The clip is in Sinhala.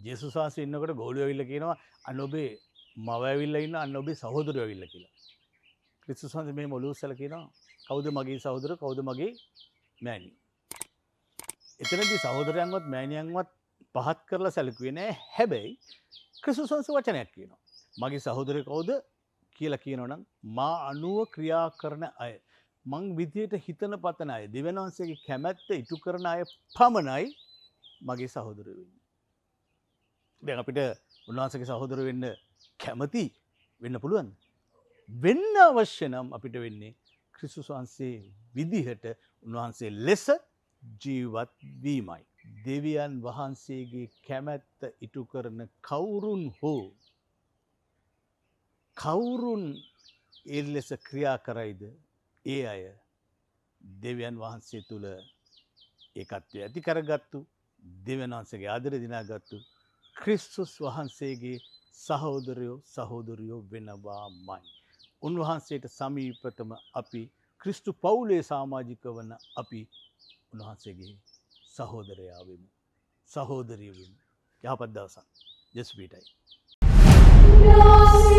ජේසුස් වහන්සේ ඉන්නකොට ගෝලියෝ ඇවිල්ලා කියනවා, අන්න ඔබේ මව ඇවිල්ලා ඉන්න, අන්න ඔබේ සහෝදරයෝ ඇවිල්ලා කියලා. ක්‍රිස්තුස් වහන්සේ මෙහෙම ඔලුව උස්සලා කියනවා, කවුද මගේ සහෝදරයෝ, කවුද මගේ මෑණියෝ? එතනදී සහෝදරයන්වත් මෑණියන්වත් පහත් කරලා සැලකුවේ නෑ. හැබැයි ක්‍රිස්තුස් වහන්සේ වචනයක් කියනවා. මගේ සහෝදරයෝ කවුද කියලා කියනවා නම් මා අනුව ක්‍රියා කරන අය, මං විදියට හිතන පතන අය, දෙවියන් වහන්සේගේ කැමැත්ත ඉටු කරන අය පමණයි මගේ සහෝදරයෝ වෙන්නේ. දැන් අපිට උන්වහන්සේගේ සහෝදරයෝ වෙන්න කැමති වෙන්න පුළුවන්ද? වෙන්න අවශ්‍ය නම් අපිට වෙන්නේ ක්‍රිස්තුස් වහන්සේ විදිහට උන්වහන්සේ ලෙස ජීවත් වීමයි. දෙවියන් වහන්සේගේ කැමැත්ත ඉටු කරන කවුරුන් හෝ කවුරුන් ඒ ලෙස ක්‍රියා කරයිද ඒ අය දෙවියන් වහන්සේ තුළ ඒකත්වය ඇති කරගත්තු, දෙවියන් වහන්සේගේ ආදරය දිනාගත්තු ක්‍රිස්තුස් වහන්සේගේ සහෝදරයෝ සහෝදරියෝ වෙනවාමයි. උන්වහන්සේට සමීපතම අපි ක්‍රිස්තු පවුලේ සමාජික වන අපි උන්වහන්සේගේ සහෝදරයා වෙමු. සහෝදරිය වෙමු. යහපත් දවසක්. ජේසු පිහිටයි. No.